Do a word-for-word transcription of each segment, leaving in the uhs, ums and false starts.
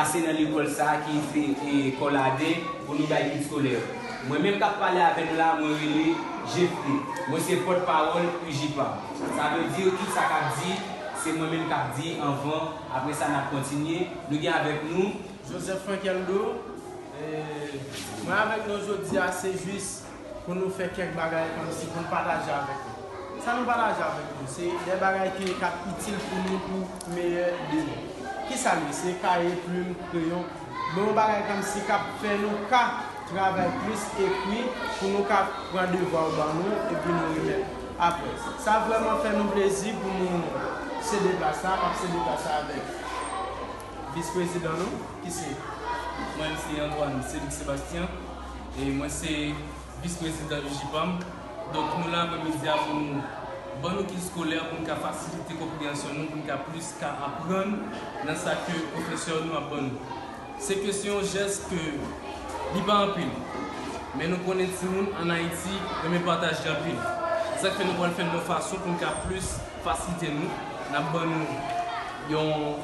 pase nan lekòl sa a ki se, e, Kòladen pou nou bay kit eskolè. Mwen menm k ap pale avè nou la, mwen rele Jeffrey. Mwen se pòtpawòl U J P A M. Sa vle di, tout sa k ap di, se mwen menm k ap di anvan. Apre sa, n ap kontinye. Nou gen avèk nou Joseph Frankeldo. E, mwen avèk nou jodi a, se jis pou nou fè kèk bagay kòmsi pou nou pataje avèk nou. Sa nou pataje avèk nou, se de bagay ki, k ap itil pou nou, pou meyè de nou. Kisa l ye? Se kaye, plim, kreyon. Bon, yon bagay kòmsi k ap fè nou ka travay plis, ekri, pou nou ka pran devwa yo ban nou, epi nou remèt apre. Sa vrèman fè nou plezi pou nou sede plas la, ap sede plas la avèk vis prezidan nou, ki se? Mwen, se Antoine Cédric Sébastien, e mwen se vis prezidan U J P A M. Donk, nou la aprèmidi a pou nou ban nou kit eskolè, pou nou ka fasilite konpreyansyon nou, pou nou ka plis ka aprann nan sa ke pwofesè nou ap ban nou. Se ke se yon jès ke li pa anpil, men nou konnen timoun ann Ayiti renmen pataje anpil. Se sa k fè nou pral fè l yon fason pou nou ka plis fasilite nou. N ap ban nou yon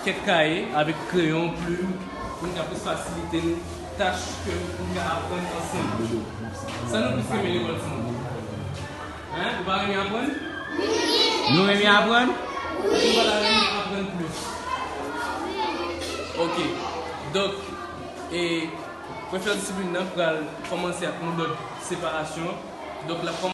kèk kaye avèk kreyon, plim, pou n ka plis fasilite nou tach ke pou n ka aprann ansanm. Sa nou plis renmen lekòl timoun? Hein? Nou pa renmen aprann? Nou renmen aprann? Nou pa ta renmen aprann plis? Ok. Donk, e, pwofesè disiplin nan pral kòmanse ak modòd separasyon. Donk, l ap